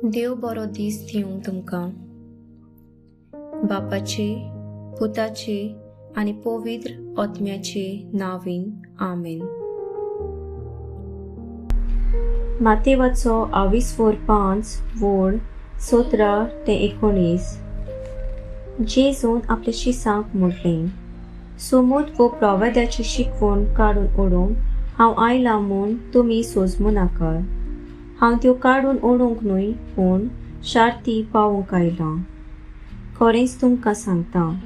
देव बरो दीस दिवं तुमकां. बापाचे, पुताचे आनी पवित्र आत्म्याचे नांवान, आमेन. मातेवाचो 24:5 वोळ 17 ते 19. जेजून आपल्या शिसांक म्हटलें, सोमूत वो प्रवाद्याची शिकवण काडून उडोवंक हांव आयलां म्हूण तुमी सोजमू नाका. हांव त्यो काडून उडोवंक न्हय, पूण शार्ती पावोवंक आयलां. खरेंच तुमकां सांगता,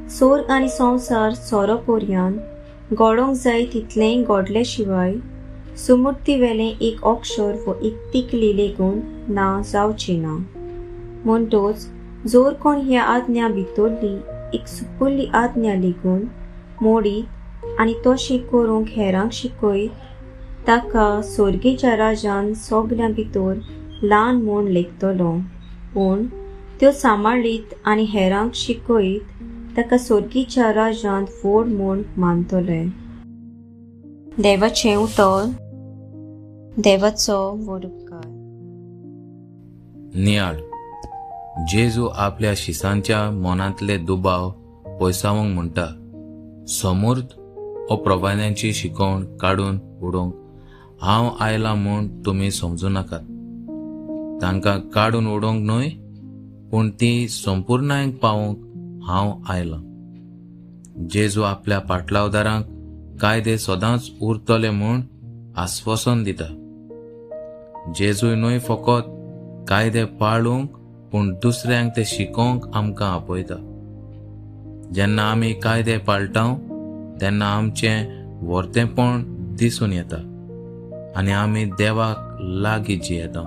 सोर्ग आनी संवसार सोरो पर्यान घडोवंक जाय तितलेंय घडले शिवाय सुमूर्ती वेलें एक अक्षर वो एक तिकली लेगून ना जावची ना. म्हणटोच जोर कोण ह्या आज्ञा भितरली एक सुपुल्ली आज्ञा लेगून मोडीत आनी तशें करूंक हेरांक शिकयत, ताका सोर्गेच्या राजान सगल्यां भितर ल्हान म्हूण लेखतलो. पूण त्यो सांबाळीत आनी हेरांक शिकयत ताका सोर्गीच्या राजांत व्हड म्हूण मानतले. देवाचें उतर. देवाचो व्हड उपकार. नियाळ. जेजू आपल्या शिसांच्या मनांतले दुबाव पयसावंक म्हणटा, समूर्त ओ प्रवान्यांची शिकवण काडून उडोवंक हांव आयलां म्हूण तुमी समजू नाकात. तांकां काडून उडोवंक न्हय, पूण ती संपूर्णायक पावोवंक हांव आयलां. जेजू आपल्या पाटलावदारांक कायदे सदांच उरतले म्हूण आस्वासन दिता. जेजूय न्हय फकत कायदे पाळूंक, पूण दुसऱ्यांक ते शिकोवंक आमकां आपयता. जेन्ना आमी कायदे पाळटा तेन्ना आमचें व्हरतेंपण दिसून येता आनी आमी देवाक लागीं जियेता.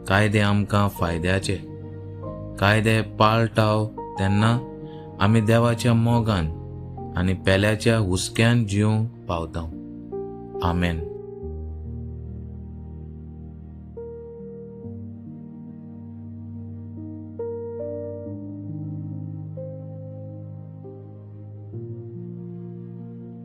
कायदे आमकां फायद्याचे. कायदे पाळटा तेन्ना आमी देवाच्या मोगान आनी पेल्याच्या हुस्क्यान जिवंक पावता. आमेन.